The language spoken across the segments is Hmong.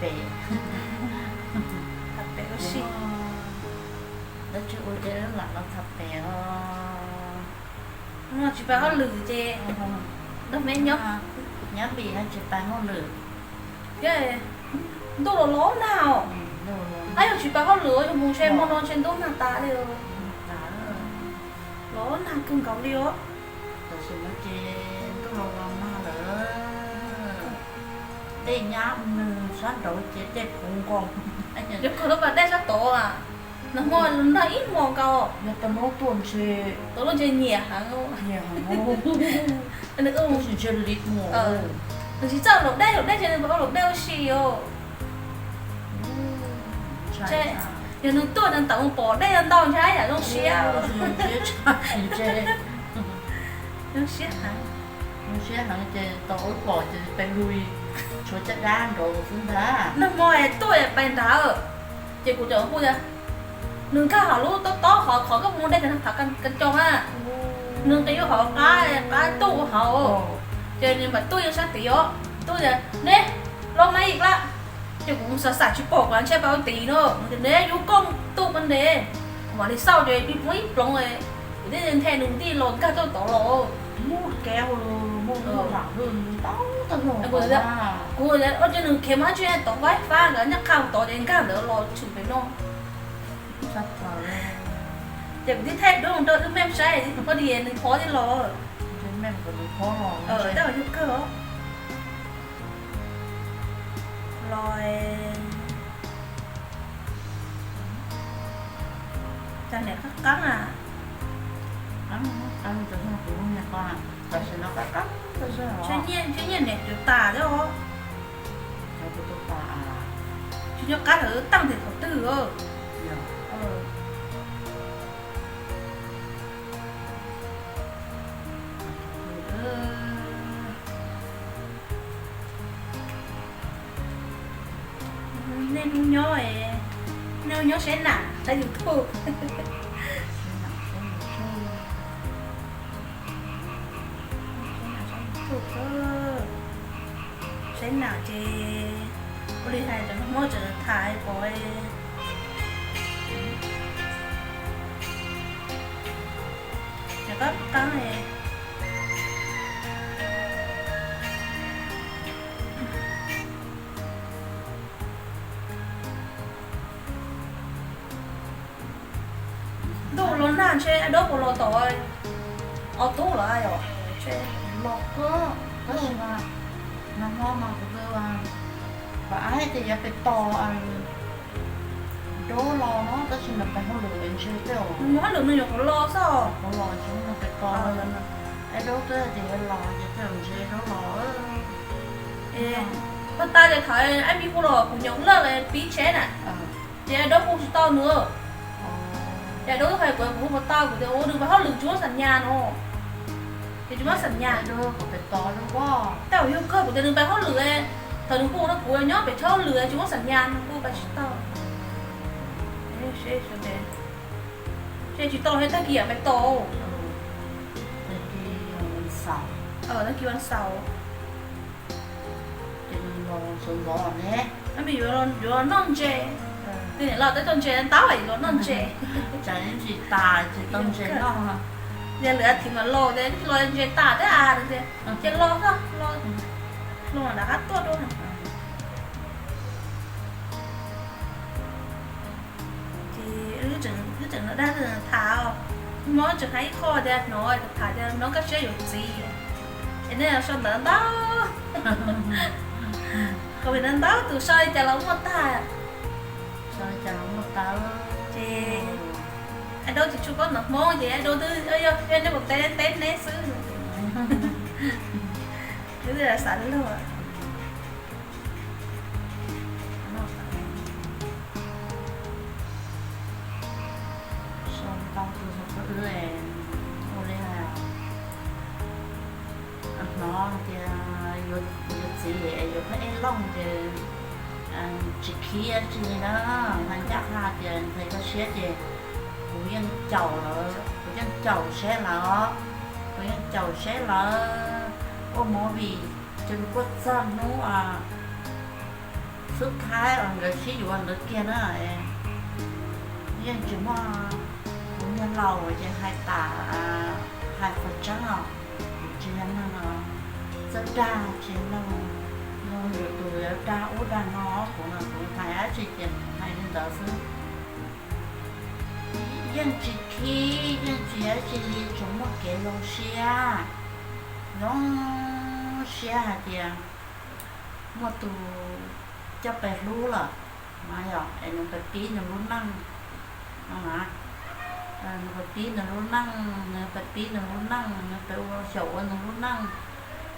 pem. Tham pem ua si. Dab tsi ua ces wb lam los tham pem os. No tsis pais hauj lwm ces nrog me nyob, nyob npis no tsis pais hauj lwm. Thiab ntuj los los nag os. Ab, yog tsis pais hauj lwm yog mus ntshe hmo no ntshe ntuj nag tas li. Los nag kawg nkaus li os. Tam sim no ces ntuj los los nag lawm. Dej nyab nws sab nraud ces dej puv nkaus. Yuav kawg lub pas dej sab tod a. Nag hmo nag ib hmo nkaus. Yog tau lub tuaj ntshe, tau lub ntshe nyiam heev. Nyiam heev. Nws ua sis ntshe li mus. Nws tsis txawj laum dej, laum dej ces nws pom laum dej ua si os. Yog nws tuaj nws tawm mus pom dej ntau ntshe yam zoo siab. Zoo siab heev. Zoo siab heev ces tau wb pom ces peb lui tshuav caj dab nraud xwb ntag. Nag hmo es tuaj es pais nrad, ces kuv cov hu tias nws nkag hauv lub tob tob hauv qhov koj mus dej cov nag phav kas coo na. Nws nqis hauv qab, qab tuaj hauv, ces nws mam tuaj yeej sab tid os. Tuaj tias neb, los mas ib lab. Ces kuv xav xav tsis pom kuv ntshe pab tid no, neb yug koj tuaj pab ntev, kuv mam li xauj ces pib poob ib ploov, kuv thiaj nthe nws tij los nkag tuaj tod los. Muaj kev, muaj lam ntau tag. Kuv ua ces nws khiav mas tsis tod vaib fab nkawd nyob qha tod ces nkag ntawd los tshwm pem no. Ces kuv thiaj thaij duab rau wb mem saib, poj niam nws phob thiab los. Tab yug kawg os. Los cas niam qab qab na. Tam sim no qab qab, ntshe nyiaj niam cov tas thiab os. Tsis nyob qab lawm, taaj tes thaum twg. Nej hnub nyob, nej hnub nyob saib nam saib YouTube. Saib nam saib YouTube, saib nam ces ua li hais cov Hmoob tseem tham pom. Qab qab. Ntuj los nag ntshe Daub puas los tom ob tug los yom? Los kawg, tab sis mas nag hmo mas kuv twb, kuv hais tias yuav pem tos Daub los no tab sis nws pem hauj lwm ntshe tej, nws mus hauj lwm nws yuav qhuav los xwb, qhuav los tsis nws pem tos. Es Daub twb hais tias yuav los ces tej zaum ntshe Daub los. Pag tas ces thaum ab mi hu los kuv nyob lawm pib tsheb na, ces Daub hu tsis tau nws. Ces Daub hais kuv, kuv hu puas tau, kuv tias ua nws pem hauj lwm tsis muaj xam nyas no. Ces tsis muaj xam nyas. Tej zaum yog kawg kuv tias nws pem hauj lwm, thaum nws hu no kuv nyob pem tsheb hauj lwm tsis muaj xam nyas no kuj pem tsis tau. Ces tsis tau los thiab, tag kis yam pem tau. Tag kis vas xaum. Ces nws los sawv ntxov ne, ab mi yuav los noj ntses. Twb niam los teb tau ntses ntau yuav los noj ntses. Tsam ntsis tas ces tau ntses noj. Yog lwm a thiv mam los ces los ntses tas thiab a, ces los, los, los nram qab tuaj dua. Ces wb tseem dag tham os, Hmoob tseem hais ib qho tias hnov tham tias Hmoob kaj siab yuav txiv, es nej sau ntawv ntau, comment ntau tus sau li cas los muaj tag. Ces Ab Daub tsis tshua paub ntawv Hmoob ces Ab Daub twb yog nej mus teb teb neb xwb. Wb xav luag. Sau ntau tus, ua li hais, hnov tias yuav txiv yuav pheej ej looj ces tsis khib tsi li na. Hais ncaj qha tias ntxhais kaj siab ces kuv yeej caum lawm, kuv yeej caum seb lawm, kuv yeej caum seb lawm. Ua movie ces kuv kuj txog hnub, tub Thaib uas nkawd sib yuav ntawd kiag na, yeej tsis muaj, kuv niag laus ces hais tas, hais qhov tseeb os, kuv tsis yog neeg txawj dag, tsis yog neeg yuav tus yuav dag ub dag no, kuv no kuv hais dab tsi ces hais li ntawd xwb. Yeej tsis khib yeej tsis dab tsi li, tsuas muaj kev zoo siab, zoo siab hais tias muaj tus coj pes hlub lawm, es nws pes pib nws lub neej, nws pes pib nws lub neej, nws pes pib nws lub neej, nws pes ua xyaum ua nws lub neej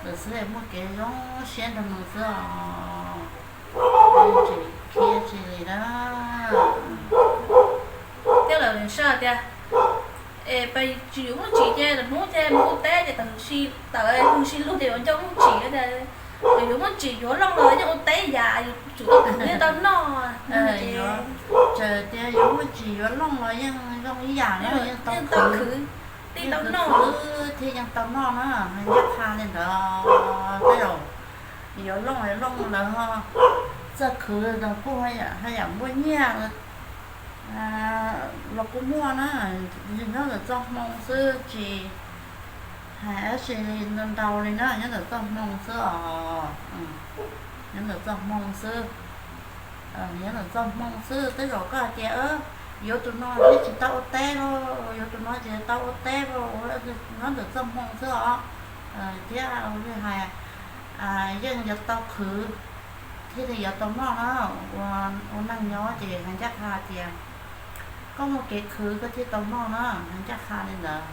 lawm xwb, muaj kev zoo siab nrog nws xwb os. Tsis khib tsis li na. Thiab lawv sab tias, es pes tsis yuav muaj tsis ces lawv hnub ces mus ua teb ces tawm hws si, tawm hws si lug ces yuav nco muaj tsis tias, yuav muaj tsis yuav looj los yeej ua teb yam, yuav tsum tau khwv thiaj tau noj. Txawm tias yuav muaj tsis yuav looj los yeej zoo ib yam na, yeej tau khwv, yeej tau noj, thiaj yeej tau noj na. Ncaj qha li ntawd, tej zaum yuav looj yuav looj lawv ho txawj khwv los kuj haj yam muaj nyiaj los kuj muaj na. Nyob ntawm txoj hmoo xwb tsis hais dab tsi ntau li na, nyob ntawm txoj hmoo xwb os. Nyob ntawm txoj hmoo xwb, nyob ntawm txoj hmoo xwb. Tej zaum koj hais tias yuav tus no thiaj tsis tau ua teb lauj, yuav tus no tsis tau ua teb lauj, nyob ntawm txoj hmoo xwb os. Thiab li hais, yeej yuav tau khwv thiaj li yuav tau noj na. Ua neej nyob ces hais ncaj qha tias koj muaj kev khwv koj thiaj tau noj na, hais ncaj qha li ntawd.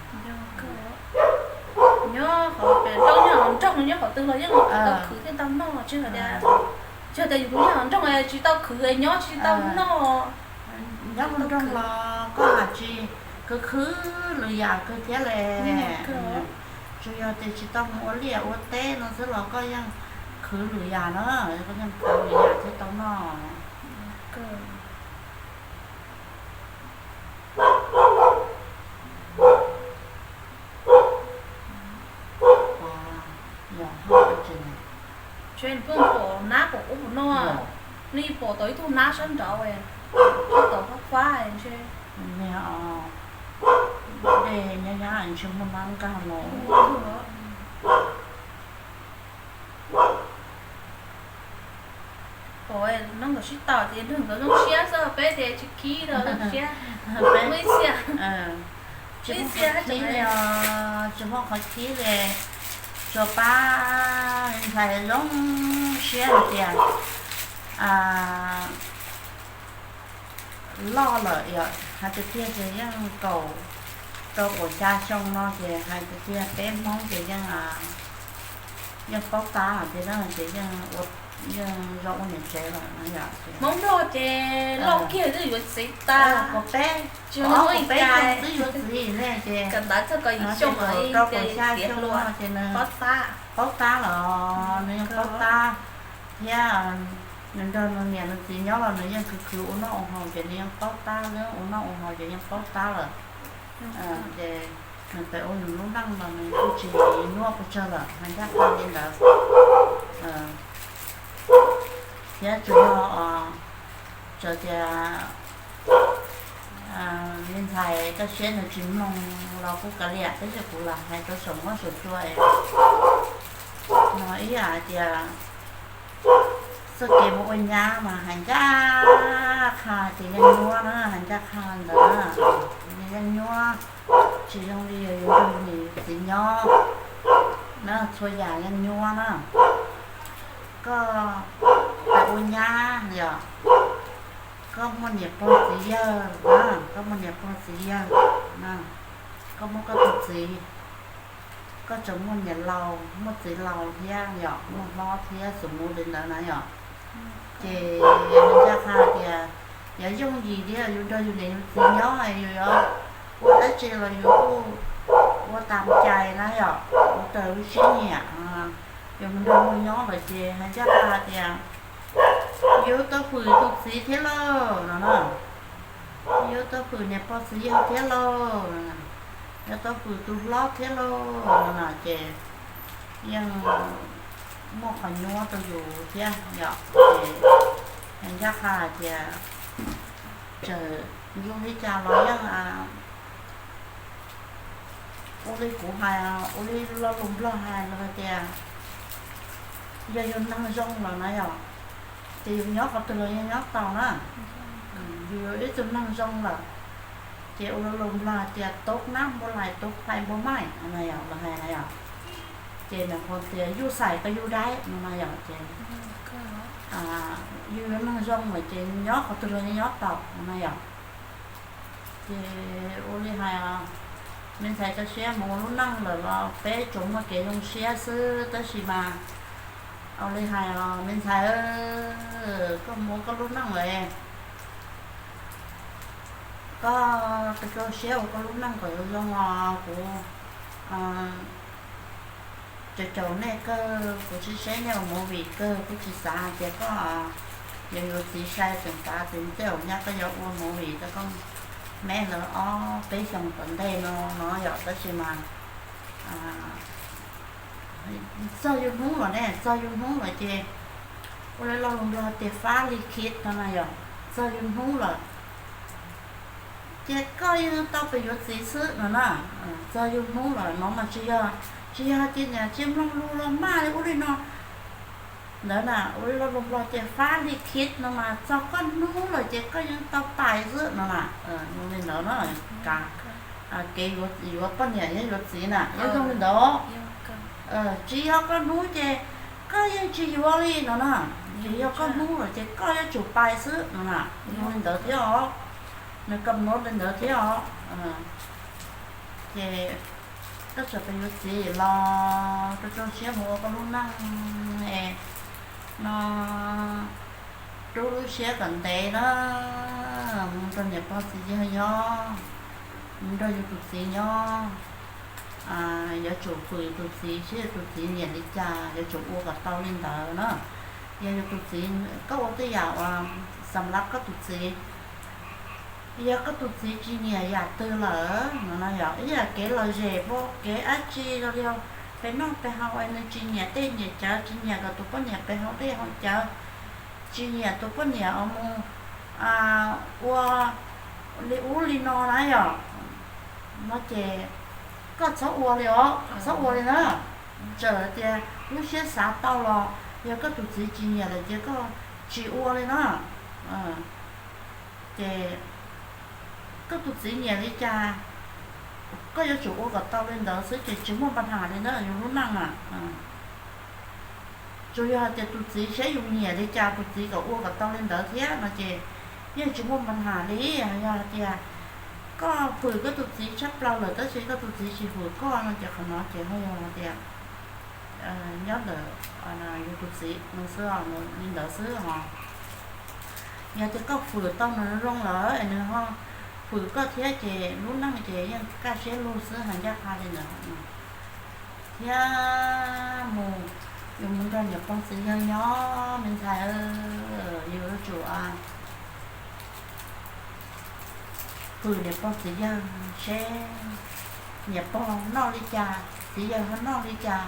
Nyob qhov pem rau nyob qhov nroog nyob qhov twg los yeej tau khwv thiaj tau noj, tsis hais tias, tsis hais tias yus nyob qhov nroog tsis tau khwv nyob tsis tau noj. Nyob qhov nroog los koj hais tsis khwv, khwv lwm yam kawg thiab li. Tsuas yog tias tsis tau mus ua liaj ua teb no xwb los koj yeej khwv lwm yam na, koj yeej khwv lwm yam thiaj tau noj. Tseem pheej pom nab pom ub pom no, nej pom tau ib tug nab sab nraud, tau fab fab ntshe. Dej nyab nyab ntshe muaj nab nkag los. Pom no nkawd sib tau ces nrog nkawd zoo siab xwb, peb ces tsis khib rau zoo siab. Peb ib txhia, ib txhia tsis muaj qhov khib li, tsuas pab ntxhais zoo siab hais tias loj lawm, hais tiag tiag ces yeej kaum rau kaum xya xyoo no ces hais tiag tiag peb Hmoob ces yeej, yeej paub tab tias ces yeej, yeej zoo ua niam tsev lawm no yom. Hmoob Nplog ces loj kiag twb yuav txiv tas, kuv peb, tsis yog peb xyoo twb yuav txiv ne ces, kaum ntawd txog kaum yim xyoo rau kaum xya xyoo no ces nws paub tab lawm, nws yeej paub tab thiab. Nws nrog nws niam nws txiv nyob los nws yeej khwv khwv ua noj ua haus ces nws yeej paub tab, ua noj ua haus ces yeej paub tab lawm. Ces nws pem ua nws lub neej los nws kuj tsis nyuaj pes tsawg lawm, hais ncaj qha li ntawd. Thiab tsuas yog, txawm tias me ntxhais kaj siab nws tsis mloog los kuj kav liam, tab sis kuv lam hais rau saum huab saum cua no ib yam hais tias txoj kev mus ua nyab mas hais ncaj qha ces yeej nyuaj na, hais ncaj qha ntawd, yeej nyuaj, tsis zoo li yus nrog niam txiv nyob na, txhua yam yeej nyuaj na. Koj ua nyab yom, koj muaj niam pog txiv yawg na, koj muaj niam pog txiv yawg, koj muaj koj tus txiv, koj tseem muaj niam laus muaj txiv laus thiab yom, muaj hlob thiab xus mus li ntawd na yom. Ces ncaj qha tias yog yooj yim thiab yus nrog yus niam yus txiv nyob yus yuav ua dab tsi los yus kuj ua tas cai na yom, ua raws lub siab nyiam. Yus mus nrog luag nyob lawm ces hais ncaj qha tias yuav tau hwm tus txiv thiab lauj no na, yuav tau hwm niam pog txiv yawg thiab lauj, yuav tau hwm tus hlob thiab lauj no na ces yeej muaj qhov nyuaj rau yus thiab yom. Ces Ncaj qha hais tias txawm zoo li cas los yeej ua li kuv hais, ua li lo lus Nplog hais los hais tias yog yus neeg zoo lawm na yom, ces yus nyob qhov twg los yeej nyob tau na. Yus yog ib tug neeg zoo lawm, ces ua lo lus Nplog hais tias tub nab npua lais tub phai npua maij na yom, los hais na yom. Ces nws hais tias yus xais ko yus daib no na yom, ces yus yog neeg zoo lawm ces nyob qhov twg los yeej nyob tau no na yom. Ces ua li hais, me ntxhais tso siab mus ua lub neej lawm los peb tsuas muaj kev zoo siab xwb, tab sis mas ua li hais os me ntxhais, koj mus ua koj lub neej lawm, koj tso siab ua koj lub neej kom zoo os. Kuv caum caum nej kawg, kuv sib seb nej ua movie kawg, kuv tsis xav hais tias koj yuav yuav txiv sai tseem tav tes tej zaum nyaj koj yuav ua movie rau koj meb lawv ob peb xyoos tom ntej no no yom, tab sis mas txog yus hnub lawm ne, txog yus hnub lawm ces ua li lo lus Nplog tias fab li khib no na yom, txog yus hnub lawm ces koj yeej tau pes yuav txiv xwb no na. Txog yus hnub lawm no mas tsis yog, tsis yog tias niam tsis mloog lus los maj li ub li no ntawd na, ua li lo lus Nplog tias fab li khib no mas txog koj hnub lawm ces koj yeej tau pais xwb no na. Li ntawd na, kev yuav poj niam yuav txiv na yeej zoo li ntawd. Tsis yog koj hnub ces koj yeej tsis yuav li no na, tsis yog koj hnub lawm ces koj yuav tsum pais xwb no na, zoo li ntawd thiab os. Nws kam nov li ntawd thiab os. Ces koj txawm pes yuav txiv los koj tso siab mus ua koj lub neej no, rub lub siab kom ntev na, mus nrog niam pog txiv yawg nyob, mus nrog yus tus txiv nyob. Yuav tsum fwm tus txiv, seb yus tus txiv nyiam li cas yuav tsum ua kom tau li ntawd na. Yog yus tus txiv, koj ua tej yam uas xam lav koj tus txiv, yog koj tus txiv tsis nyiam yam twg lawm no na yog ib yam kev lom zem puas kev dab tsi los yog pes noj pes haus es nws tsis nyiam dej nyiam cawv, tsis nyiam kom tus poj niam pes hau dej hau cawv, tsis nyiam tus poj niam mus ua li ub li no na yom, no ces koj txhob ua li os, txhob ua li na. Txawm tias lub siab xav tau los yog koj tus txiv tsis nyiam lawm ces koj tsis ua li na. Ces koj tus txiv nyiam li cas, koj yuav tsum ua kom tau li ntawd xwb ces tsis muaj npa nham li na yus lub neej na. Tsuas yog hais tias tus txiv saib yus nyiam li cas tus txiv kom ua kom tau li ntawd thiab no ces yeej tsis muaj npa nham li. Yog hais tias koj fwm koj tus txiv tshaj plaws lawm tab sis koj tus txiv tsis fwm koj no ces qhov no ces ho yog hais tias nyob ntawm yus tus txiv no xwb, li ntawd xwb os. Yog tias koj fwm tau nws zoo lawm es nws ho fwm koj thiab ces lub neej ces yeej kaj siab lug xwb, hais ncaj qha li ntawd. Thiab mus, yus mus nrog niam pog txiv yawg nyob me ntxhais, yus yuav tsum fwm niam pog txiv yawg seb niam pog noj li cas, txiv yawg ho noj li cas,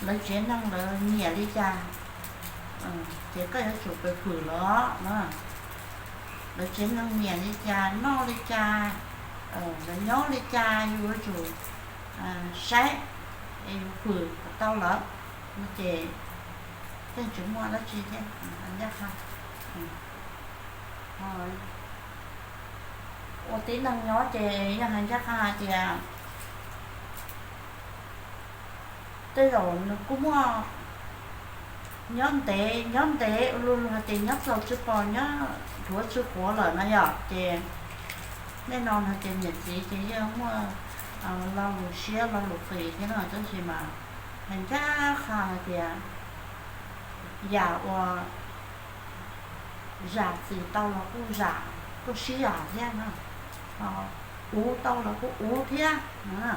lawv tsev neeg lawv nyiam li cas, ces koj yuav tsum fwm lawv na. Lawv tsev neeg nyiam li cas, noj li cas, lawv nyob li cas, yus yuav tsum saib, yus fwm kom tau lawv no ces yeej tsis muaj dab tsi thiab, ncaj qha. Ua tib neeg nyob ces yeej hais ncaj qha hais tias tej zaum nws kuj muaj nyob ntev, nyob ntev ua luaj luaj hais tias nyob txaus tsw pos, nyob dhuav tsw quav lawm na yom, ces nej no hais tias niam txiv ces yeej muaj lo lus siab lo lus qis thiab no, tab sis mas hais ncaj qha hais tias yam uas zam txim tau los kuj zam, kuj sib zam thiab na, uv tau los kuj uv thiab na.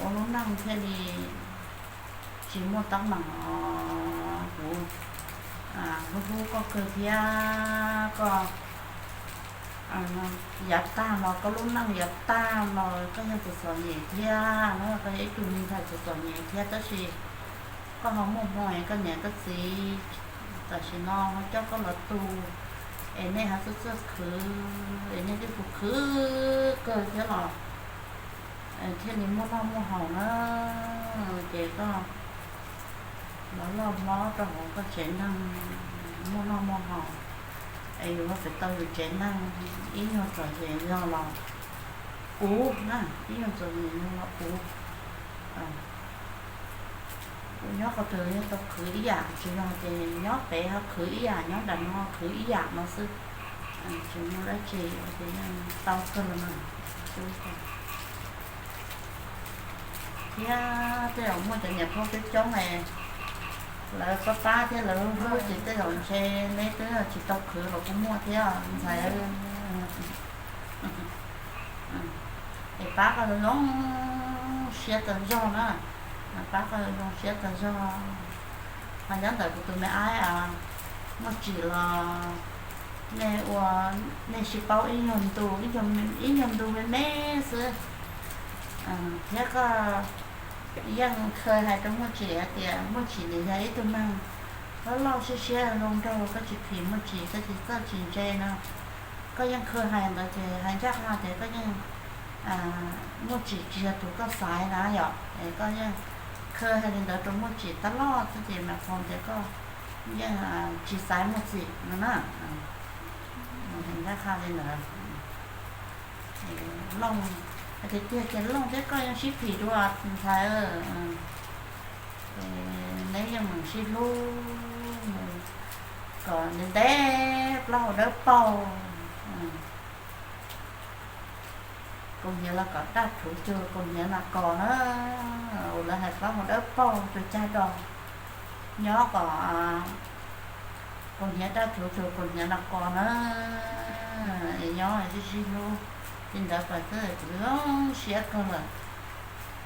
Ua lub neej thiaj li tsis muaj teeb meem os. Kuv hlub hlub koj kawg thiab, koj yav tag los koj lub neej yav tag los koj yog txom txom nyem thiab na, koj yog ib tug me ntxhais txom txom nyem thiab, tab sis koj ho muaj hmoo koj niam koj txiv Tam sim no ho coj koj los tu es nej ho txawj txawj khwv, es nej twb khwv khwv kawg thiab los thiaj li muaj noj muaj haus na. Ces koj los loj hlob rau hauv koj tsev neeg muaj noj muaj haus, es yus ho pem tau yus tsev neeg ib nyuag txom nyem yog los ub na, ib nyuag txom nyem yog los ub. Kuv nyob qhov twg yog tau khwv ib yam, tsis yog tias nyob pem ho khwv ib yam, nyob nram no khwv ib yam no xwb. Tsis muaj dab tsi, tau kawg los mas. Thiab tej zaum muaj cov niam phauj coob coob es lawv pab pab thiab lawv hlub hlub ces tej zaum ntshe neb twb tsis tau khwv los kuj muaj thiab ntxhais. Es pab koj zoo zoo siab tas zog na, pab koj zoo zoo siab tas zog. Ho nyob ntawm kuv tus me aib Muaj Tsim los nej ua, nej sib paub ib nyuag ntu, ib nyuag ntu me me xwb, thiab koj yeej kha hais rau Muaj Tsim hais tias Muaj Tsim nws yog ib tug neeg loj loj siab siab zoo nraug, koj tsis phim Muaj Tsim, koj tsis txawj tsis ntse no. Koj yeej kha hais ntawd ces hais ncaj qha tias koj yeej, Muaj Tsim tsis yog tus koj xaiv na yom, es koj yeej kha hais li ntawd rau Muaj Tsim tab loj xwb ces mas qhov tias koj yeej tsis xaiv Muaj Tsim no na. Hais ncaj qha li ntawd. Looj, hais tiag tiag ces Looj thiab koj yeej sib phim dua ntxhais, neb yeej mus sib hlub mus kom ntev ntev plaub hau dawb paug. Kaus hniav los kom daj rhuv cug, kaus hniav nas kos na, lawv hais plaub hau dawb paug rau cag do, nyob kom kaus hniav daj rhuv cug, kaus hniav nas kos na, es nyob sib sib hlub li ntawd pas xwb kuv zoo siab kawg lawm.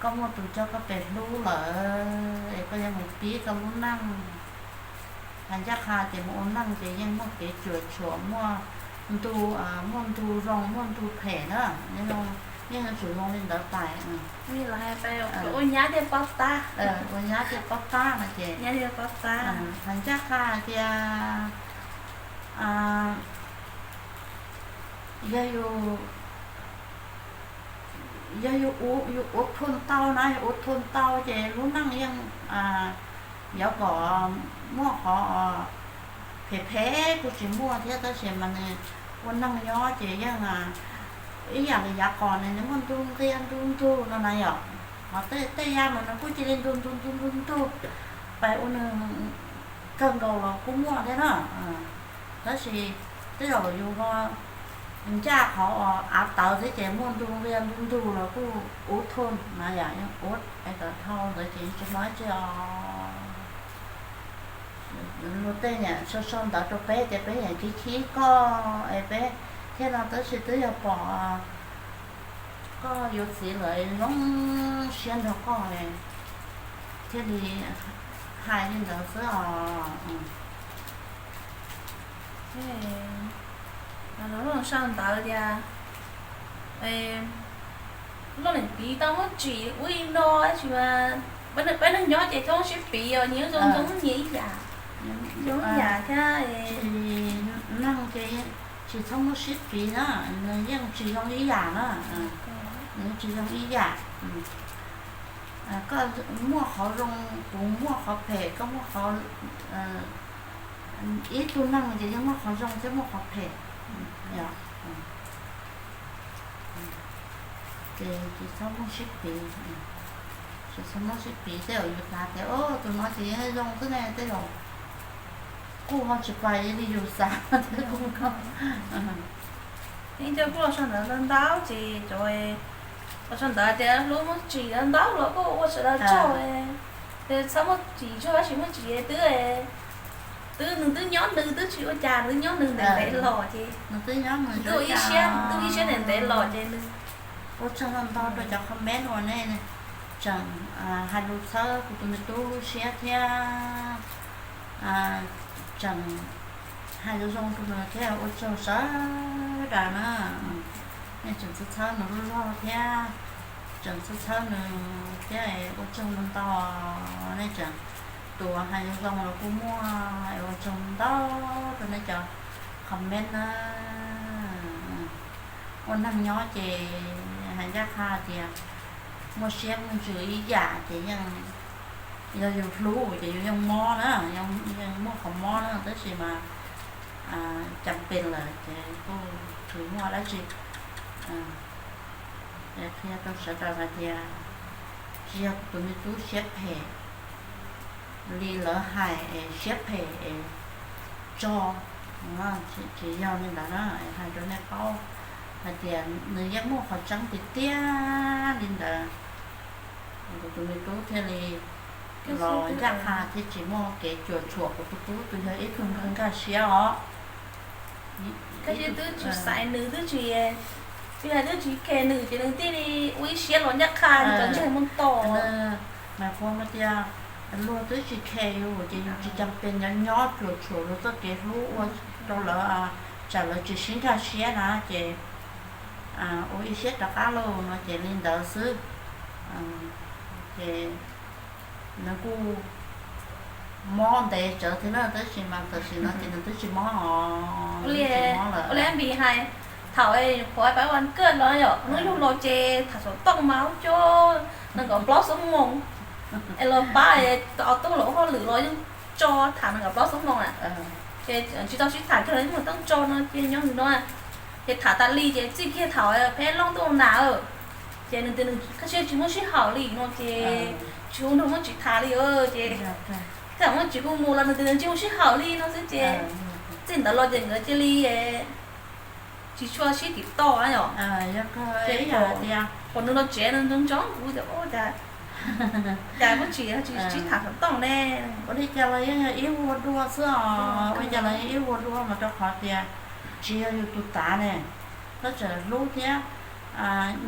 Koj muaj tus coj koj pem hlub lawm es koj yuav mus pib koj lub neej. Hais ncaj qha ces mus ua neej ces yeej muaj kev cuam tshuam, muaj ntu, muaj ntu zoo muaj ntu phem na, yeej yuav tsum zoo li ntawd pais. Ua nyab thiaj paub tab, ua nyab thiaj paub tab no ces hais ncaj qha tias yog yus, yog yus ua, yus ua thun tau na, yus ua thun tau ces lub neej yeej yuav kom muaj qhov phem phem kuj tsis muaj thiab, tab sis mas nws ua neej nyob ces yeej ib yam li yav qos ne, nws muaj ntu nqia ntu ntug no na yom. Ho tej yam mas nws kuj cia li ntu ntu ntu ntu ntug, pais ua nws kawg nkaus los kuj muaj thiab na. Tab sis tej zaum yus ho ncaj qhov av tawv xwb ces muaj ntu nqia ntu ntug los kuj ua thun na yom, yeej ua es tawv dhau ntawd ces tsis muaj dab tsi os. Luag tej niam sau sau ntawv rau peb tias peb niam chib chib koj es peb thiaj no, tab sis twb yog pom koj yuav txiv lawm zoo siab nrog koj thiaj li hais li ntawd xwb os. Los sau ntawv tias Looj niam piv tau Muaj Tsim ua li no, tab sis mas peb neeg nyob ces txhob sib piv os, nyias zoo zoo nyias ib yam, zoo ib yam thiab. Neeg ces tsis txhob muaj sib piv na, nws yeej tsis zoo ib yam na, nws tsis zoo ib yam. Koj muaj qhov zoo, kuv muaj qhov phem, koj muaj qhov, ib tug neeg ces yeej muaj qhov zoo thiab muaj qhov phem. Ces tsis txhob muaj sib piv, tsis txhob muaj sib piv. Tej zaum yus xav tias tus no ces yeej zoo xwb ne, tej zaum kuj ho tsis pais li yus xav thiab kuj. Ib co kuj los sau ntawv ntau ntau ces cov los sau ntawv tias hlub Muaj Tsim ntau ntau los kuj ua sawv daws tsaug, ces txhob Muaj Tsim tsaug tab sis Muaj Tsim twb, twb nws twb nyob nws twb tsis ua cas, nws twb nyob nws ntev ntev los ces nws twb ib siab, nws twb ib siab ntev ntev los ces nws ua tsaug ntau ntau rau cov comment uas nej tseem hais lus txhawb kuv tus me tub lub siab thiab tseem hais zoo zoo rau nws thiab ua tsaug sawv daws na. Nej tseem txhawb txhawb nws lub zog thiab tseem txhawb txhawb nws thiab ua tsaug ntau ntau. Nej tseem Tus hais zoo zoo los kuj muaj, ua tsaug ntau rau nej cov comment na. Ua neeg nyob ces hais ncaj qha tias muaj siab muaj ntsws ib yam ces yeej, yog yus hlub ces yus yeej mob na, yeej muaj qhov mob na, tab sis mas cas pes lawm ces kuj tsis muaj dab tsi. Qhia rau sawv daws hais tias tsis yog tus me tub siab phem li lawv hais es siab phem es tso, tsis yog li ntawd na, hais rau nej paub hais tias nws yeej muaj qhov tseeb tiag tiag li ntawd. Kuv tus me tub thiaj li los ncaj qha thiaj tsis muaj kev cuam tshuam kuv tus tub, tus yog ib tug nkag siab os. Twb tsis xaiv nws, twb tsis, twb hais twb tsis khe nws ces nws thiaj li ua ib siab los ncaj qha, cov ntsej muag to. Mas kuv tias luag twb tsis khe yus ces yus tsis cas pes nyob nyob cuam tshuam luag txoj kev hlub ua rau lawv, tsam lawv tsis sib nkag siab na ces ua ib siab rov qab lauj no ces li ntawd xwb. Ces nws kuj mob ntev tsawv thiab na, tab sis mas tam sim no ces nws twb tsis mob os. Ua li Npis hais, thaum qhuav pab ua kawj los yom, hnub yug los ces tham xov tooj mas ua cov nees nkaum plaub xuab moos es los pab, tau tuaj los ua hauj lwm los yeej tso tham nees nkaum plaub xuab moos na. Ces tsis tau sib tham kiag los yeej mus tooj tso no ces nyob hwm no ces tham tas li ces txij kiag thaum peb Looj tuaj nas, ces nws tias nws koj siab tsis muaj sij hawm li no ces tsis hu nrog muaj tsis tham li ces thiaj muaj tsis hu mus los nws tias nws tsis muaj sij hawm li no xwb ces txij ntawd los ces nkawd cia li tsis tshua sib tim toj yom. Ces yog tias pom nws los tsev nws ntsoov ntsoov kuv tias ua cas, cas muab tsis, tsis tham xov tooj ne. Ua li cas los yeej yog ib vuag dua xwb os, ua li cas los yeej ib vuag dua mas rau qhov tias tsis yog yus tus tav ne. Tab txawm hlub thiab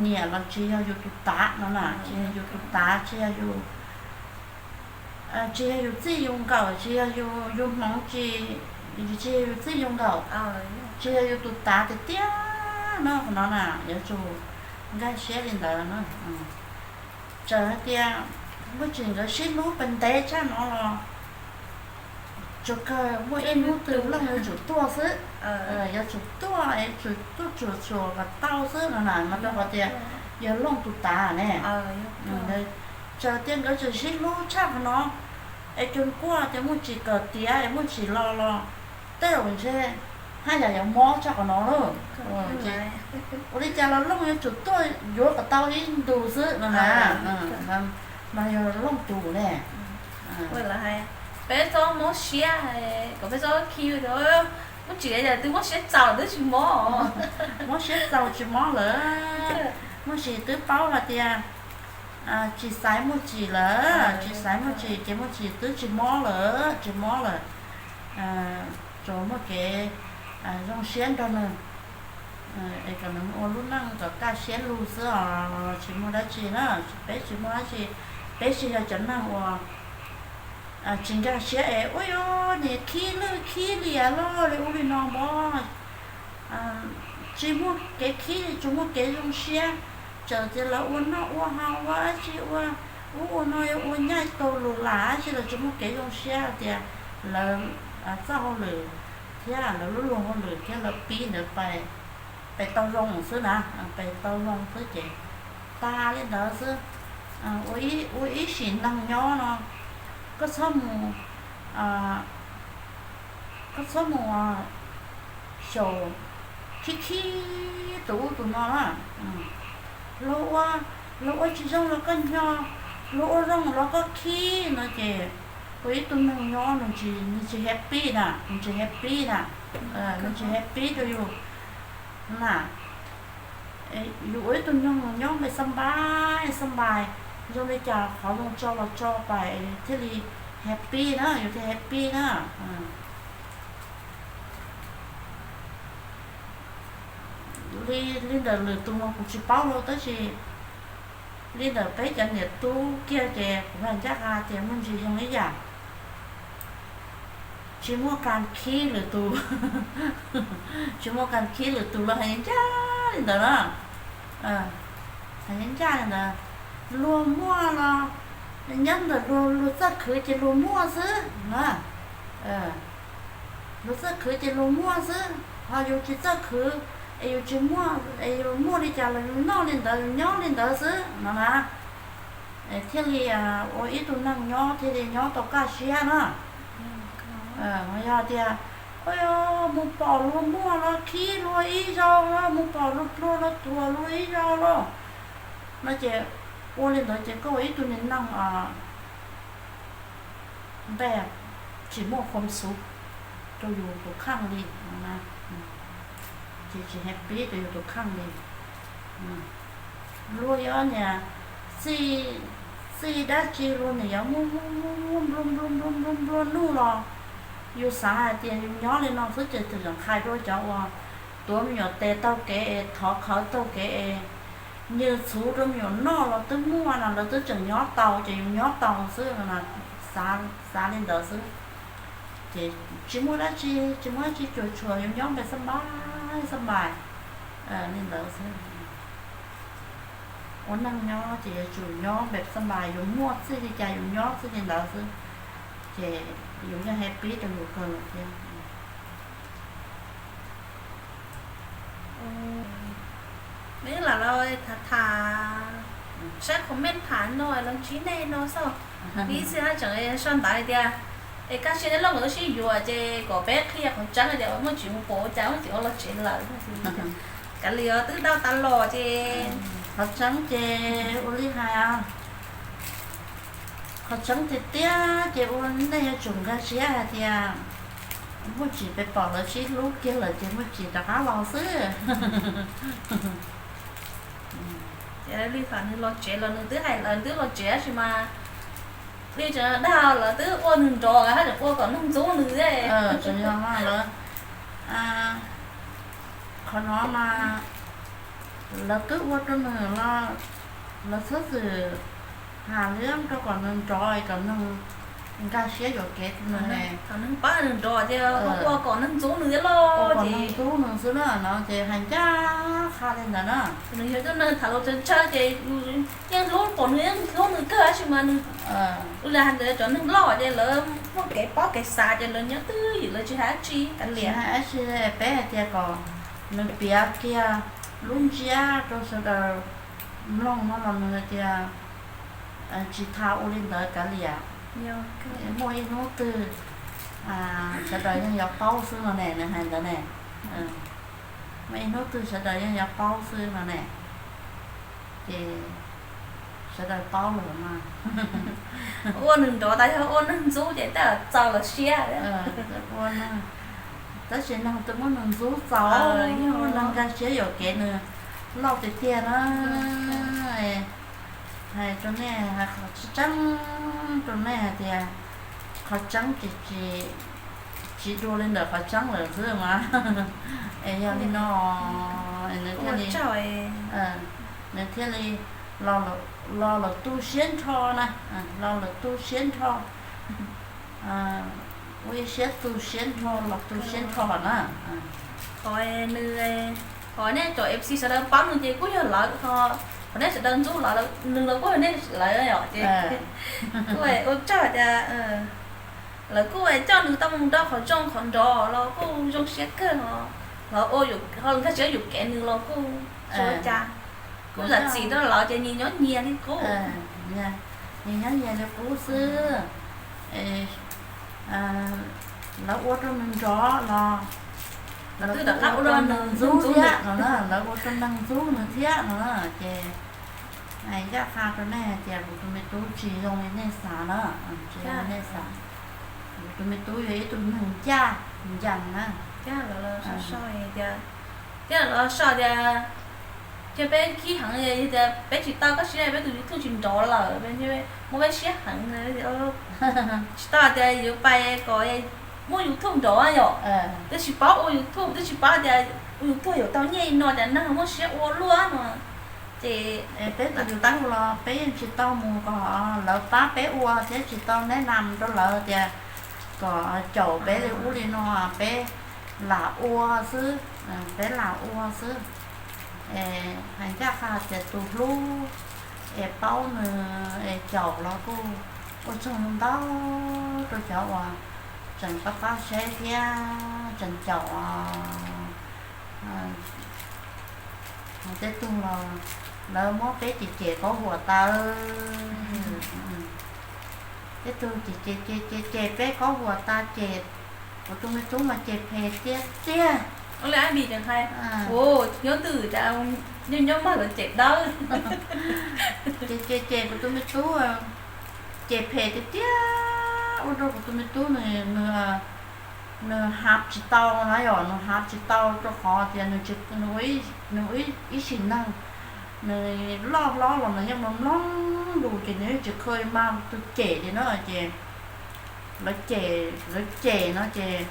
nyiam los tsis yog yus tus tav no na, tsis yog yus tus tav, tsis yog yus, tsis yog yus txij yus nkawm, tsis yog yus hmoov tsis, tsis yog yus txij yus nkawm, tsis yog yus tus tav tiag tiag no, qhov no na yuav tsum nkag siab li ntawd na. Txawm hais tias muaj tsis nkawd sib hlub pes ntev tshaj no los tsuas kawg muaj ib hnub twg Looj yuav tsum tuaj xwb. Yuav tsum tuaj, yuav tsum tuaj tsuam tsuam kom tau xwb no na, mas rau qhov tias yog Looj tus tav ne. Txawm tias nkawd tseem sib hlub tshaj qhov no es cov kuaj tias muaj tsis kawm tiav es muaj tsis los los tej zaum ntshe haj yam yuav mob tshaj qhov no lauj. Ua li cas los Looj yuav tsum tuaj yuav kom tau ib ntus xwb no na, mas yog Looj tus ne. Peb txhob mob siab, kom peb txhob khi, muab tsis yog twb mob siab txaus twb tsis mob. Mob siab txaus tsis mob lawm, muaj sis twb paub hais tias tsis xaiv muaj tsis lawm, tsis xaiv muaj tsis ces muaj sis twb tsis mob lawm, tsis mob lawm. Tsuas muaj kev zoo siab nrog nws es kom nws ua lub neej kom kaj siab lug xwb os, tsis muaj dab tsi na. Peb tsis muaj dab tsi, peb tsis yog cov neeg uas tsis nkag siab es ua yog niam khib lwj khib liam loj li ub li no npog. Tsis muaj kev khib, tsuas muaj kev zoo siab. Txawm tias lawv ua noj ua haus ua dab tsi ua ub ua no, yuav ua nyaij tau lus lam dab tsi los tsuas muaj kev zoo siab tias lawv txoj hauj lwm thiab lawv lub luag hauj lwm thiab lawv pib ntawd pais tau zoo xwb na, pais tau zoo xwb ces tag li ntawd xwb. Ua ib sim neej nyob no koj txhob mus, koj txhob mus xyaum khib khib tus ub tus no na. Luag ua, luag ua tsis zoo los koj nyo, luag ua zoo los koj khib no ces ua ib tug neeg nyob nws tsis happy na, nws tsis happy na, nws tsis happy rau yus na. Yus ua ib tug neeg nyob npe xab npais xab npais, zoo li cas qhov zoo tso los tso pais thiaj li happy na, yus thiaj happy na. Li, li ntawm lwm tus mas kuv tsis paub lauj, tab sis li ntawm peb cov niam tub kiag ces kuv hais ncaj qha tias muaj ntsis zoo ib yam. Tsis muaj kas khib lwm tus, tsis muaj kas khib lwm tus los hais ncaj li ntawd na. Hais ncaj li ntawd, luag muaj los Nyob ntawm luag, luag txawj khwv ces luag muaj xwb na. Luag txawj khwv ces luag muaj xwb, ho yus tsis txawj khwv es yus tsis muaj, es yus muaj li cas los yus noj li ntawd, yus nyob li ntawd xwb no na. Thiaj li ua ib tug neeg nyob thiaj li nyob tau kaj siab na. Ho yog tias, ua, mus pom luag muaj los khib luag ib zaug los, mus pom luag pluag los tuag luag ib zaug los, no ces ua li ntawd ces koj ua ib tug niag neeg npe tsis muaj khuam xuv rau yus tus kheej li, ces tsis happy rau yus tus kheej li. Luag yuav niam txij, txij dab tsi luag niam yuav muaj muaj muaj nplua nplua nplua nplua nplua nuj los yus xav hais tias yus nyob li no xwb ces txawm tseem qhais dua cov uas tuav me nyuam tes taug kev es thov khawv taug kev es nyiag txhuv rau me nyuam noj los twb muaj no, lawv twb tseem nyob tau ces yus nyob tau xwb, xav li ntawd xwb. Ces tsis muaj dab tsi, tsis muaj dab tsi cuam tshuam, yus nyob npe xab npais xab npais li ntawd xwb. Ua neej nyob ces yuav tsum nyob npe xab npais, yus muaj txij li cas yus nyob txij li ntawd xwb, ces yus yeej happy rau yus kawg lawm thiab. Neb lam los tham tham, saib comment tham no los ntsib nej no xwb. Ib txhia tseem sau ntawv tias, es kaj siab neb loj nkawd sib yuav ces kom peb qhia qhov tseeb tias muaj tsis mus pom ua cas muaj tsis ua los tsev lawm. Kav liam twb tau tas los ces qhov tseeb ces ua li hais, qhov tseeb tiag tiag ces ua nej yuav tsum nkag siab hais tias muaj tsis peb pom lawv sib hlub kiag lawm ces muaj tsis rov qab los xwb. Li thaum nws los tsev los nws twb hais lawv twb los tsev tab sis mas li tseem dag lawv twb ua nws nrov hab tseem ua kom neeg ntxub nws. Tseem yog lawv, qhov no mas lawv twb ua rau nws los lawv txhob txwm has li rau kom nws nrov kom nws nkag siab yuam kev nws. Thaum nws pab nws nrov ces ua kom neeg ntxub nws thiab los kom neeg ntxub nws xwb na no ces hais ncaj qha li ntawd na. Nws yog tib neeg tham lus tsawg tsawg ces yeej hlub, pom nws yeej hlub nws kawg tab sis mas nws ua li hais ntawd cov neeg loj ces lawv muaj kev paub kev xav ces lawv nyob twj ywm lawv tsis hais dab tsi kav liam. Hais dab tsi, peb hais tias kom nws piav kiag lub ntsiab rau sawv daws mloog no los nws hais tias tsis tas ua li ntawd kav liam. Muaj ib hnub twg sawv daws yeej yuav paub xwb no ne, nws hais ntawd ne. Muaj ib hnub twg sawv daws yeej yuav paub xwb no ne. Ces sawv daws paub lawm mas ua nws nrov tas yog ua neeg ntxub ces tej zaum txaus lawv siab. Ua, tab sis neeg twb muab nws ntxub txaus, neeg nkag siab yuam kev nws loj tiag tiag na. Hais rau nej, hais qhov tseeb rau nej hais tias qhov tseeb ces tsis dua li ntawm qhov tseeb lawm xwb mas. Es yog li no nws thiaj li, nws thiaj li los lawm tu siab nrho na, los lawm tu siab nrho, ua ib siab tu siab nrho los tu siab nrho na. Qhov nws, qhov nej cov M C sawv daws paub nws ces kuj yog lawv, qhov nej sawv daws ntxub lawv, nws los kuj yog nej lawv yom ces kuj ua tsaug tias lawv kuj coj nws tau mus nrog qhov zoo qhov nrov los kuj zoo siab kawg, los ho nkag siab yuam kev nws los kuj tsis ua cas, kuj zam txim rau lawv ces nyias nyob nyias li qub. Nyias nyob nyias li qub xwb. Lawv ua rau nws nrov los lawv twb rov qab ua rau neeg ntxub thiab no, lawv ua rau neeg ntxub nws thiab no ces ncaj qha rau nej hais tias kuv tus me tub tsis zoo li nej xav na, tsis zoo li nej xav. Kuv tus me tub yog ib tug neeg ncaj ncees na. Thiab lawv los sau tias, thiab lawv los sau tias, cia peb khib heev, yog tias peb tsis tau koj siab peb tus YouTube tsis nrov lawm, muab peb siab heev. Tsis tau tias yuav pais kom muaj YouTube nrov yom, twb tsis paub ua YouTube, twb tsis paub tias ua YouTube yuav tau nyiaj li no, cas neeg muaj siab ua luaj no. Ces peb tus YouTube los peb yeej tsis tau mus kom lawv pab peb ua thiab tsis tau neb nam rau lawv tias kom caum peb li ub li no, peb lam ua xwb, peb lam ua xwb. Hais ncaj qha tias tus hlub Es paub nws es caum los kuj ua tsaug ntau rau cov uas tseem pab pab saib thiab tseem caum tej tug los lawv muab peb cem cem paub huam tas. Tej tug ces ces ces ces ces peb paub huam tas ces kuv tus me tub mas ces phem tiag tiag. Ua li Ab Npis tseem hais, nyob twj ywm cas nyob nyob mas lawv cem dawb. Ces ces ces kuv tus me tub ces phem tiag tiag ua rau kuv tus me tub nws nws hav tsis tau na yom, nws hav tsis tau rau qhov tias nws ib sim neej nws loj hlob los nws yeej mloog mloog lus ces nws yeej tsis kheev mag tus cem li na ces lawv cem lawv cem no ces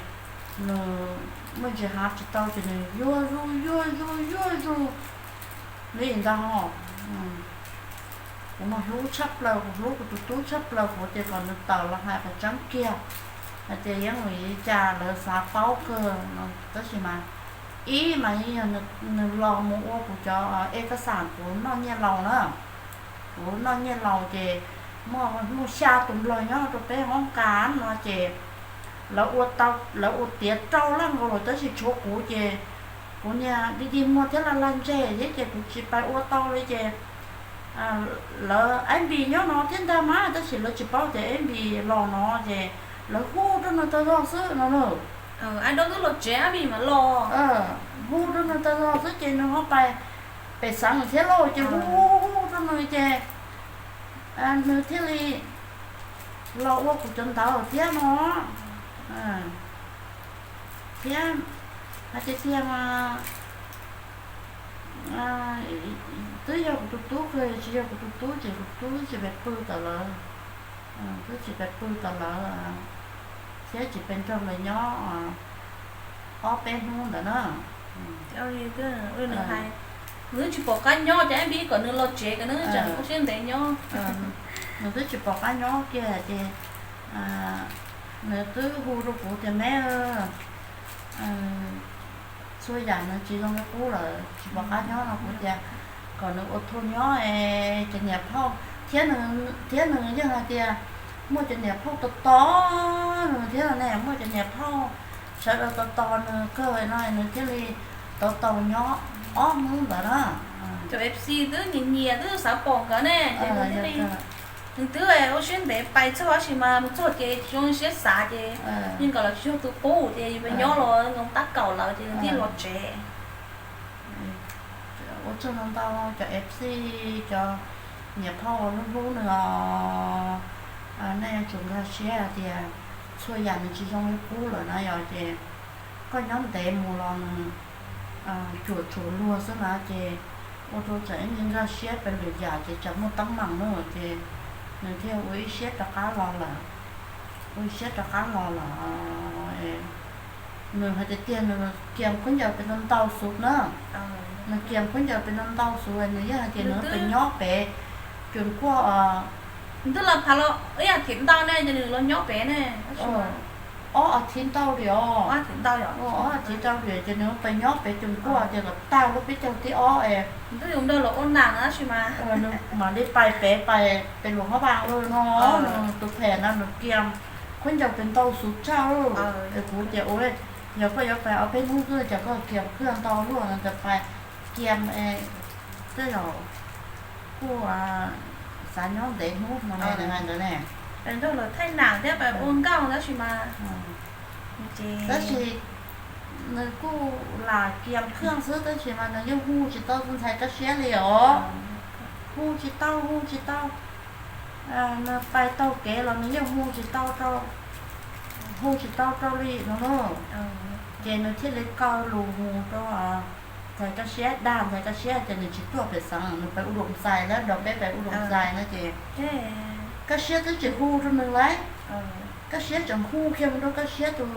nws muaj ntsis hav tsis tau ces nws yuag zuj yuag zuj yuag zuj li ntag. Kuv mas hlub tshaj plaws, kuv hlub kuv tus tub tshaj plaws, kuv tias kom nws tawm los hais qhov tseeb kiag hais tias yeej vim li cas lawv xav paub kawg no. Tab sis mas ib mas yog nws los mus ua kuv cov ej kas xam kuv noj nyiaj laus na, kuv noj nyiaj laus ces muaj muaj xya tus nplog nyob rau peb hoob kas no ces lawv ua tiav rau laj nkaus lawm tab sis tshuav kuv ces kuv niag dig dig muag thiab laj laj ntseg thiab ces kuv tsis pais ua tau li ces lawv Ab Npis nyob no thiab ntag mas tab sis lawv tsis paub tias Ab Npis los no ces lawv hu rau nws tag zog xwb no na. Ab Npis mas los, hu rau nws tag zog xwb ces nws ho pais pem xeev thiab lauj ces hu hu hu rau nws ces nws thiaj li los ua kuv cov ntawv thiab no. Thiab hais tiag tiag mas twb yog kuv tus tub kawg, tsis yog kuv tus tub ces kuv tub twb tsis pais pw tom lawv, twb tsis pais pw tom lawv thiab tsis pais nrog lawv nyob ob peb hnub ntawd na. Nws twb tsis pom qab nyob ces Ab Npis kom nws los tsev kom nws tseem ua siab ntev nyob. Nws twb tsis pom qab nyob kiag ces nws twb hu rau kuv tias me, txhua yam nws tsis zoo li qub lawm, tsis pom qab nyob no kuv tias kom nws ua thua nyob es cov niam phauj thiab nws, thiab nws yeej hais tias muaj cov niam phauj tos tos nws thiab ne, muaj cov niam phauj sawv daws tos tos nws kawg no nws thiaj li tau tau nyob ob hnub ntawd na. Cov F C twb nyiam nyiam twb xav pom nkawd ne ces nws thiaj li, nws twb ua siab ntev pais txog tab sis mas mus txog ces tsis zoo siab xav ces yeej kom lawv tsis yog tus pub ces yus pais nyob los nkoos tab kaum lawm ces nws thiaj los tsev. Ua tsaug ntau ntau cov F C, cov niam phauj uas hlub hlub nws os, nej yuav tsum nkag siab hais tias txhua yam nws tsis zoo li qub lawm na yog ces koj nyob ntev mus los nws cuam tshuam luag xwb na ces ua rau tseem ib nkag siab pes lwm yam ces tsam muaj teeb meem na ces nws thiaj ua ib siab rov qab los lawm, ua ib siab rov qab los lawm. Nws hais tias tiag nws kiam khaub ncaws pes ntau ntau xus na, nws kiam khaub ncaws pes ntau ntau xus nws yeej hais tias nws pes nyob pem Cuam Kuaj, nws twb los phav los ib as thiv ntau ne ces nws los nyob pem ne, ob as thiv ntau li os, ob as thiv ntau li ces nws pes nyob pem Cuam Kuaj ces kom tag lub peb caug tib ob es nws twb yus nrog los ua nas tab sis mas nws mam li pais pem pais pem Luam Phab Npas lawm no, nws tus phem no nws kiam khaub ncaws pes ntau xus tshaj es kuv tias ua yog koj yuav pais ob peb hnub xwb cas koj kiam khaub ncaws ntau luaj no ces pais kiam tej zaum kuj xav nyob ntev hnub no ne, nws hais ntawd ne. Pais nrog lawv thaij nam thiab pais ua nkauj tab sis mas, tab sis nws kuj lam kiam khaub ncaws xwb tab sis mas nws yeej hu tsis tau tus ntxhais Kaj Siab li os. Hu tsis tau, hu tsis tau. Nws pais taug kev los nws yeej hu tsis tau rau, hu tsis tau rau li no na. Ces nws thiaj li kaw lus mus rau ntxhais Kaj Siab, dag ntxhais Kaj Siab tias nws tsis tuaj pem xeev, nws pais Ub Dum Xais lawm, nrog peb pais Ub Dum Xais no ces Kaj Siab twb tsis hu rau nws lauj. Kaj Siab tseem hu kiag mus rau Kaj Siab tus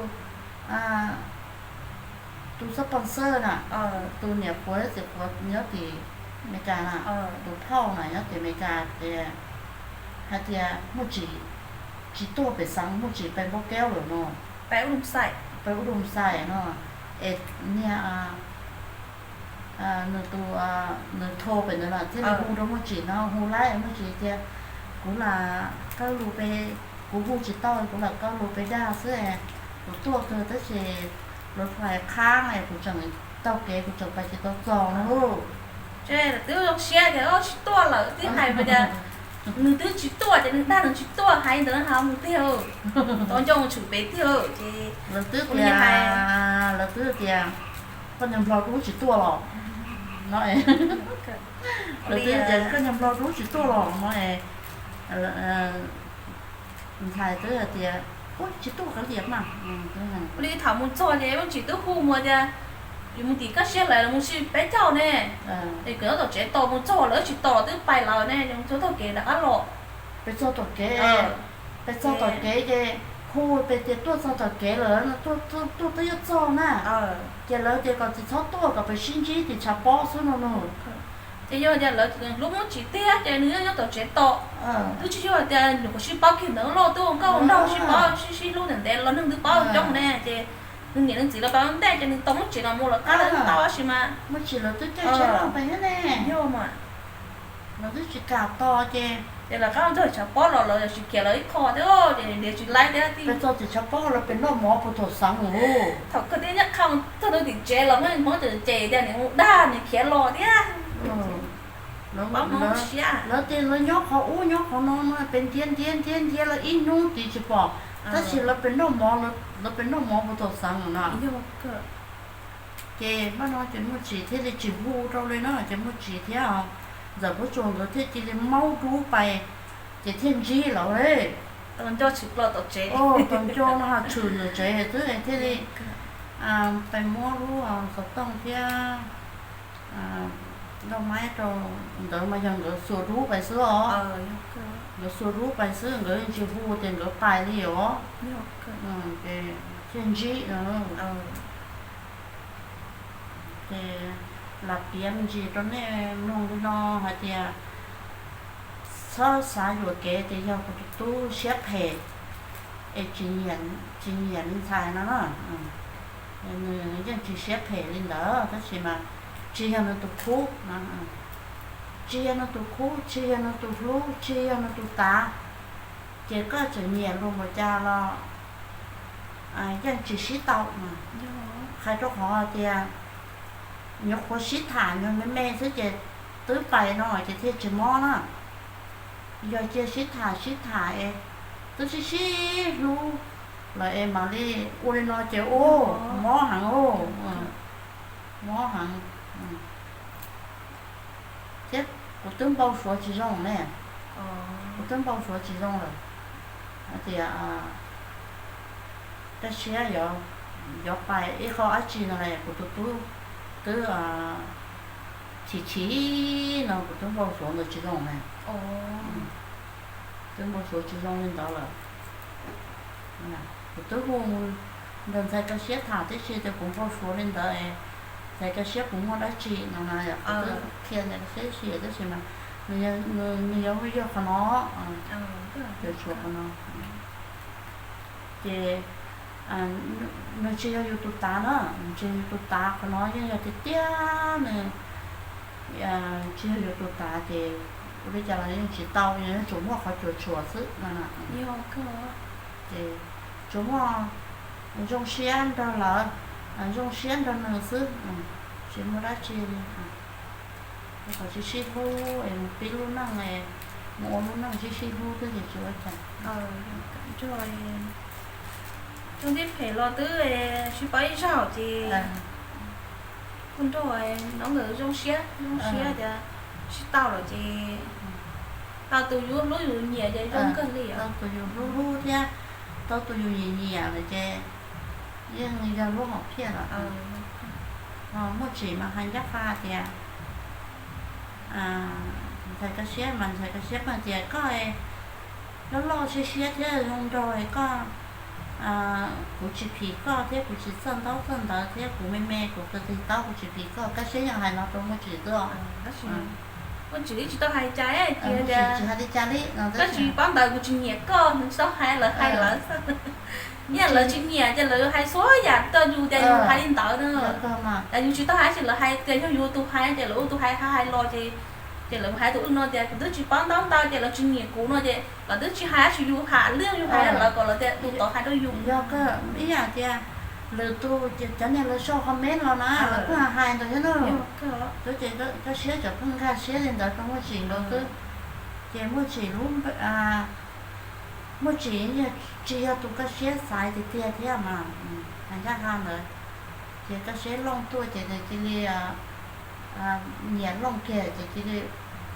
tus sponsor na, tus niam puav txiv puav nyob tim Amelikas na, tus phauj na nyob tim Amelikas ces hais tias Muaj Tsim tsis tuaj pem xeev, Muaj Tsim pem Npauj Kaub lawm no, pem Ub Dum Xais no, es niag, nws tus, nws thau pem ntawd na thiaj li hu rau Muaj Tsim no, hu laib Muaj Tsim tias, kuv lam kaw lus pes, kuv hu tsis tau, kuv lam kaw lus pes dag xwb, kuv tuaj kawg tab sis lawv hais qhab es kuv tseem taug kev kuv tseem pais tsis tau txog no lauj. Ces lawv twb zoo siab tias tsis tuaj lawm, twb hais tias nws twb tsis tuaj ces nws dag nws tsis tuaj, hais ntawd ho mus tiag, tau ncauj mus tshwm pem tiag ces lawv twb tias, lawv twb tias koj niag nplog dub tsis tuaj los no, lawv twb tias koj niag nplog dub tsis tuaj los no es ntxhais twb hais tias, ub, tsis tuaj kav liam mas. Li thaum mus txog ces Muaj Tsim twb hu mus tias, yus mus tim Kaj Siab lawv mus sim peb caug ne, es kom nyob tom tsev tos, mus txog lawv tsis tos twb pais lawm ne, mus txog taug kev rov qab los. Peb txog tom kev, peb txog tom kev ces hu peb tias tuaj txog tom kev lawm, tuaj twb yuav txog na. Ces lawv tias kom tsis txhob tuaj, kom peb sib ntsib tim tshav pob xwb no no. Ces yog tias lawv hlub Muaj Tsim tiag ces nws yeej nyob tom tsev tos, twb tsis yog tias nyuam qhuav sib paub kiag ntawd los twb ua nkauj ua nraug sib paub sib sib hlub ntev ntev los neeg twb paub coob ne, ces nws niam nws txiv lawv pab ntej ces nws tau Muaj Tsim los mus lawv qab lawv tau tab sis mas Muaj Tsim lawv twb caij tsheb los pem thiab ne. Yog mas. Lawv twb tsis kam tos ces, ces lawv qab nrog tshav pob los lawv tsis khiav lawv ib qho thiab ces ntiav tsis laib thiab. Peb txog tim tshav pob lawv pem noj mov puag thaum xeev lawm. Thaum kawg thiab nyob qhov txog rau tim tsev los muaj hmoob ces tias nws mus dag nws khiav los thiab. Lawv tias lawv nyob qhov ub nyob qhov no no peb ntiav ntiav ntiav ntiav lawv ib hnub tid tsis pom, tab sis lawv pem noj mov, lawv pem noj mov puag thaum xeev lawm no. Ces pab no ces Muaj Tsim thiaj li tsis hu rau li no ces Muaj Tsim thiab Ntxawm Pob Tsuas nkawd thiaj cia li maub dub pais, ces thiaj ntsib lawv li. Tau nco no tshwm ntawm tsev xwb thiaj li pais muab lub xov tooj thiab nroj maib rau. Ntawd mas yog nkawd xuas dub pais xwb os. Nkawd xuas dub pais xwb, nkawd tsis hu tias nkawd pais li os. Thiaj ntsib no. Ces lam piav me ntsis rau nej mloog li no hais tias, txhob xav yuam kev tias yog kuv tus tub siab phem es tsis nyiam li ntxhais no na. Nws yeej tsis siab phem li ntawd tab sis mas tsis yog nws tus khub, tsis yog nws tus khub, tsis yog nws tus hlub, tsis yog nws tus tav, ces koj tseem nyiam luag npaum cas los yeej tsis sib tau. Qhia rau qhov tias nyuam qhuav sib tham nyuag me me xwb ces twb pais no ces thiaj tsis mob na. Yog cia sib tham sib tham es twb sib sib hlub lawm es mam li ua li no ces ua mob heev, mob heev. Thiab kuv twb npau suav tsis zoo ne, kuv twb npau suav tsis zoo lawm hais tias Kaj Siab yuav pais ib qho dab tsi no kuv tus tub twb chim chim no, kuv twb npau suav ntawd tsis zoo ne. Twb npau suav tsis zoo li ntawd lawm. Kuv twb hu ntawm ntxhais Kaj Siab tham tib si tias kuv npau suav li ntawd, ntxhais Kaj Siab puas muaj dab tsi no na, kuv twb qhia ntxhais Kaj Siab tib si tab sis mas nws yuav yog qhov no, yuav tshuav qhov no. Ces nws tsis yog yus tus tav na, nws tsis yog yus tus tav, qhov no yeej yog tiag tiag nws tsis yog yus tus tav ces ua li cas los yeej tsis tau, yeej tsuas muaj qhov cuam tshuam xwb no. Ces tsuas muaj zoo siab nrog lawv, zoo siab nrog nws xwb, tsis muaj dab tsi li. Kom sib sib hlub es mus pib lub neej, mus ua lub neej sib sib hlub xwb ces tsis ua cas. Cov tib phem los twb sib paub ib zaug ces kuj nrog no nkawd zoo siab, zoo siab tias sib tau lawm ces tau tus yus hlub yus nyiam ces zoo kawg li. Tau tus yus hlub hlub thiab tau tus yus nyiam nyiam lawm ces yeej yog lub hom phiaj lawm. Muaj tsim mas hais ncaj qha tias ntxhais Kaj Siab mas ntxhais Kaj Siab mas tias koj loj loj siab siab thiab zoo nraug koj, kuv tsis phim koj thiab kuv tsis txawj ntaub txawj ntawv thiab kuv me me kuv tig taub kuv tsis phim koj. Kaj Siab yeej hais no rau Muaj Tsim xwb os. Muaj tsis li tsis tau hais cas, tsis hais li cas li, koj tsis paub ntawv kuv tsis nyiam koj, nws tsis tau hais, lawv hais lawv. Yog lawv tsis nyiam ces lawv hais txhua yam rau yus tias yus hais li ntawd na. Yus tsis tau hais ces lawv hais tias yog yus tus hais ces lawv ua tus hais hais los ces, ces lawv hais tus wb no tias kuv twb tsis paub ntaub ntawv ces lawv tsis nyiam kuv no ces lawv twb tsis hais, tsis yus hais li, yus hais lawv kom lawv tias tus tod hais rau yus. Yog kawg ib yam tias lwm tus cov niag lawv sau comment los na lawv kuj hais ntawd thiab na. Koj siab cov pheej nkag siab li ntawd rau Muaj Tsim nkawd xwb. Ces Muaj Tsim lub, Muaj Tsim tsis yog tus koj siab xaiv tiag tiag thiab mas, hais ncaj qha ntawd. Ces koj siab looj tuaj ces nws cia li nyiam looj kiag ces cia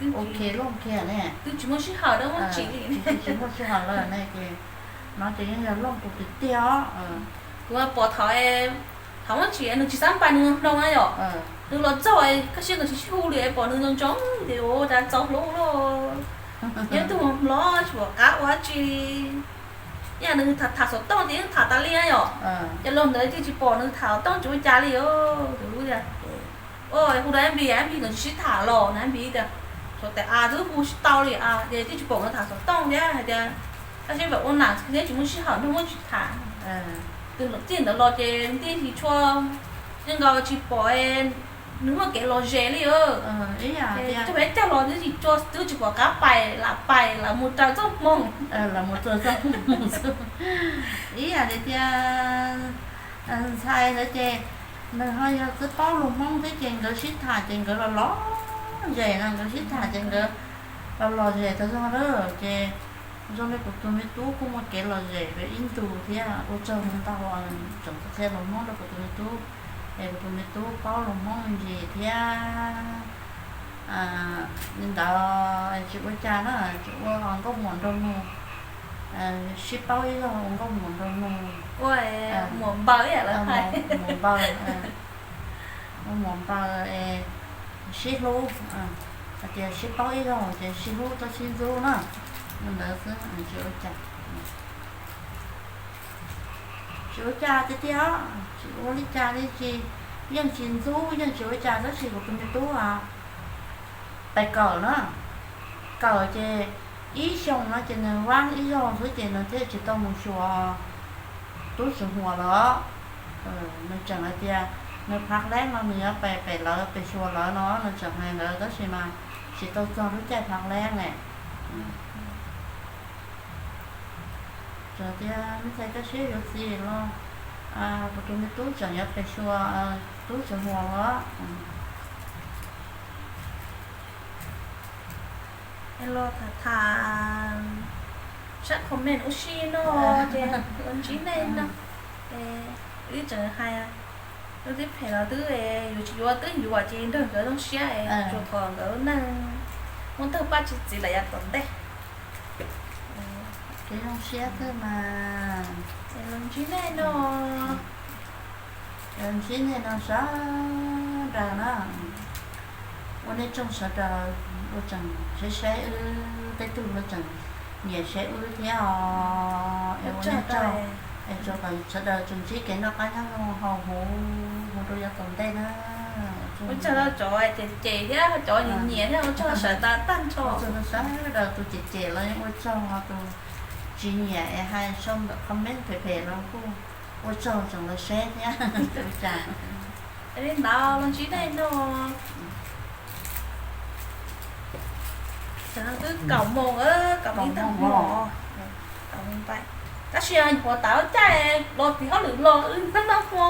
li ok looj kiag ne. Twb tsis muaj sij hawm rau Muaj Tsim li, twb tsis muaj sij hawm lawm ne ces no ces yeej yog looj tus tiag tiag os. Kuv pom thaum, thaum Muaj Tsim nws tsis xav pais nws hloov na yom, nws los txog koj siab nws tsis sib hu li, pom nws ntsoov ntsoov ces ua cas txaus hlub lawm. Yeej tug hlob tsis pom qab ua dab tsi. Yog nws tham tham xov tooj ces yeej tham tas li na yom. Ces los ntawd ces tsis pom nws tham xov tooj tsis ua cas li os. Hu rau Ab Npis, Ab Npis nkawd tsis sib tham los na, Ab Npis tias xyov tes a twb hu tsis tau li a, ces twb tsis pom nkawd tham xov tooj thiab hais tias koj siab pem ua nam thiab tsis muaj sij hawm nrog Muaj Tsim tham. Twb txij ntawd los ces ntiaj teb tshua, yeej nkaus tsis pom nws muaj kev lom zem li. Cog peb caug los twb tsis, twb tsis pom qab pais, lam pais lam mus raws txoj hmoo. Ib yam li tias ntxhais ntawd ces nws ho yog twb paub lus Hmoob thiab ces nkawd sib tham ces nkawd los lom zem no, nkawd sib tham ces nkawd los lom zem tau zog lawm ces zoo li kuv tus me tub kuj muaj kev lom zem rau ib ntus thiab. Ua tsaug ntau tseem qhia lus Hmoob rau kuv tus me tub, es kuv tus me tub paub lus Hmoob me ntsis thiab. Li ntawd tsis ua cas na, tsis ua nkauj muam nraug nus, sib paub ib zaug ua nkauj muam nraug nus, ua muam npaws, muam npaws, ua muam npaws es sib hlub, hais tias sib paub ib zaug ces sib hlub txhob sib ntxub na. Li ntawd xwb tsis ua cas. Tsis ua cas tiag tiag, tsis ua li cas li, tsis, yeej tsis ntxub yeej tsis ua cas tab sis kuv tus me tub pais kawm na, kawm ces ib xyoos no ces nws vab ib zaug xwb ces nws thiaj tsis tau mus xyuas tub Tswv Huas lawm. Nws tseem hais tias nws phav leeb no nws yuav pais pem lawv pem xyuas lawv no nws tseem hais ntawd tab sis mas tsis tau txog lub caij phav leeb ne. Txawm tias me ntxhais koj siab yuav txiv los kuv tus me tub tseem yuav pem xyuas tub Tswv Huas los. Es los tham tham sab comment ua si no ces los ntsib nej no. Es wb tseem hais, wb twb phem los twb yuav tsis yuav twb yuav ces nrog nkawd zoo siab es tsuas thov nkawd neej muaj tawg paj tsi txiv lawm yav tom ntej. Kev zoo siab xwb mas. Es los ntsib nej no. Ntsib nej no sawv daws na. Ua nej tsaug sawv daws uas tseem saib saib wb, tej tug los tseem nyiam saib wb thiab os. Es ua nej tsaug, es tsuas kom sawv daws tsuas ntsib kev noj qab nyob zoo hauv huv, mus rau yav tom ntej na. Ua tsaug rau cov cem cem thiab cov nyiam nyiam thiab ua tsaug sawv daws tag nrho. Ua tsaug rau sawv daws, tus cem cem los yeej ua tsaug, tus tsis nyiam es hais sau ntawm comment phem phem los kuj ua tsaug tseem los saib thiab. Ua cas li ntawd los ntsib nej no. Twb kaum moos, kaum ib tag hmo, kaum moos pais. Tab sis nyuam qhuav tas ua caij los tim hauj lwm los wb noj noj hmo.